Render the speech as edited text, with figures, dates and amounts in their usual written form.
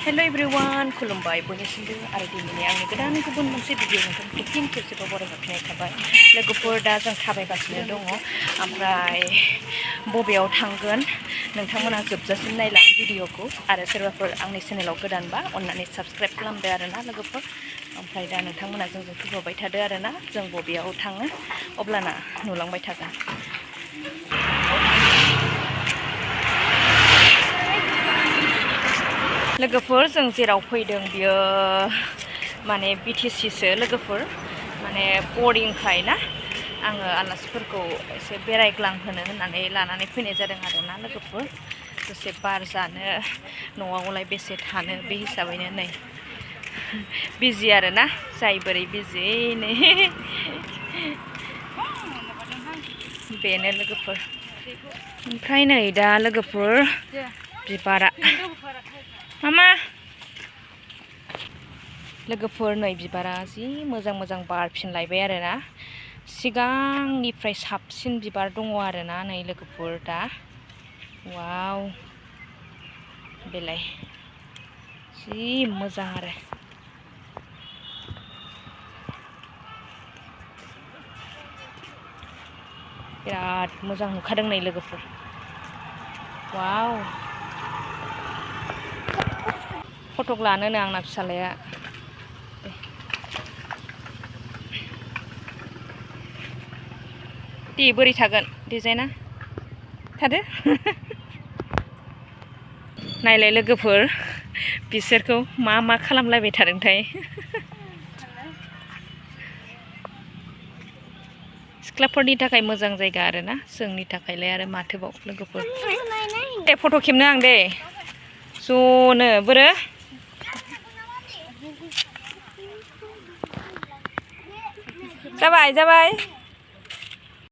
Hello everyone, खुलुमबाय बयनिसिमबो आरो दिनैनि आंनि गोदान गुबुन मोनसे भिडिअ नोंथांखौ फिन खेबसेबाव बरायहरफिननाय थाबाय। लोगोफोर दा जों थाबायगासिनो दङ ओमफ्राय बबेयाव थांगोन नोंथांमोना जोबजासिम नायलां भिडिअखौ आरो सोरबाफोर आंनि चेनेलाव गोदानबा अन्नानै साबस्क्राइब खालामदो आरोना लोगोफोर। ओमफ्राय दा नोंथांमोना जोंजों फैफाबाय थादो आरोना जों बबेयाव थाङो अब्लाना नुलांबाय थागोन। लोगोफोर जों जेराव फैदों बियो माने बिटिसिसो लोगोफोर माने बरिंखाय ना आङो आलासिफोरखौ एसे बेरायग्लांहोनो होननानै लानानै फैनाय जादों आरोना लोगोफोर। दसे बार जानो न'आवलाय बेसे थानो बे हिसाबैनो नै बिजि आरोना जाय बोरै बिजि नै बेनो लोगोफोर। ओमफ्राय नै दा लोगोफोर बिबारा मामा लोगोफोर नै बिबारा जि मोजां मोजां बारफिनलायबाय आरोना सिगांनिफ्राय साबसिन बिबार दङ आरोना नै लोगोफोर दा वाव बेलाय जि मोजां आरो बिराद मोजां नुखादों नै लोगोफोर वाव फटक लानोनो आंना फिसालाया दे बोरै थागोन डिजाइना थादो नायलाय लोगोफोर बिसोरखौ मा खालामलायबाय थादोंथाय सिख्लाफोरनि थाखाय मोजां जायगा आरोना जोंनि थाखायलाय आरो माथोबाव लोगोफोर। दे फट' खेबनो आं दे ज'नो बोरो जाबाय